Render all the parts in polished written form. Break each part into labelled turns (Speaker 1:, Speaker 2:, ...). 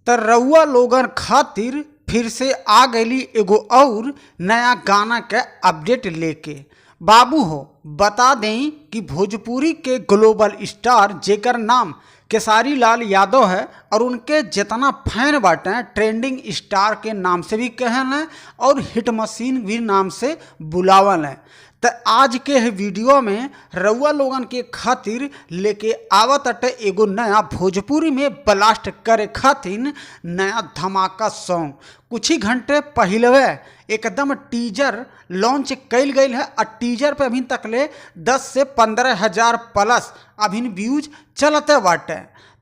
Speaker 1: त रउआ लोगन खातिर फिर से आ गइली एगो और नया गाना के अपडेट लेके। बाबू हो बता दें कि भोजपुरी के ग्लोबल स्टार जेकर नाम खेसारी लाल यादव है और उनके जितना फैन बाटे ट्रेंडिंग स्टार के नाम से भी कहल हैं और हिट मशीन भी नाम से बुलावल हैं। त आज के है वीडियो में रउआ लोगन के खातिर लेके आवत अटे एगो नया भोजपुरी में ब्लास्ट करे खातिर नया धमाका सॉन्ग। कुछ ही घंटे पहलवे एकदम टीजर लॉन्च कइल गइल है और टीजर पे अभी तक ले 10 से 15 हजार प्लस अभी व्यूज चलते बाटे।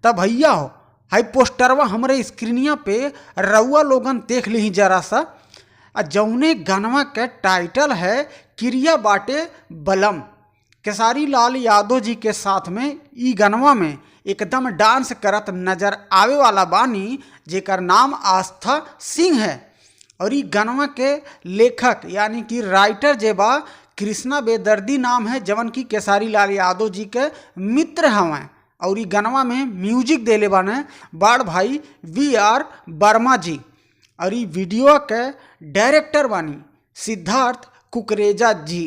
Speaker 1: त भैया हो हाई पोस्टरवा हमरे स्क्रीनिया पे रउआ लोगन देख ली जरा सा। आ जौने गानवा के टाइटल है क्रिया बाटे बलम, खेसारी लाल यादव जी के साथ में ई गनवा में एकदम डांस करत नजर आवे वाला बानी जेकर नाम आस्था सिंह है। और ई गनवा के लेखक यानी कि राइटर जे बा कृष्णा बेदर्दी नाम है, जवन की खेसारी लाल यादव जी के मित्र हवें। और ई गनवा में म्यूजिक देले बाने बाड़ भाई वी आर वर्मा जी। और ई वीडियो के डायरेक्टर बानी सिद्धार्थ कुकरेजा जी।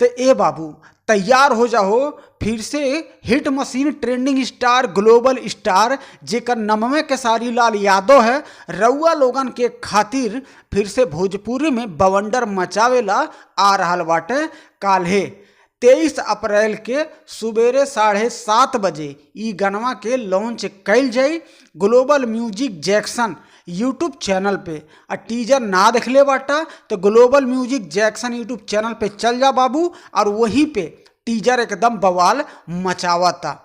Speaker 1: तो ए बाबू तैयार हो जाओ फिर से hit machine trending star global star जेकर नमवे खेसारी लाल यादव है रउआ लोगन के खातिर फिर से भोजपुरी में बवंडर मचावेला आ रहल बाटे। काल्हे 23 अप्रैल के सुबेरे 7:30 बजे ई गनवा के लॉन्च कइल जाई global music Jackson YouTube channel पे। आ टीजर ना देखले बाटा तो global music Jackson YouTube channel पे चल जा बाबू और वहीं पे टीजर एकदम बवाल मचावता।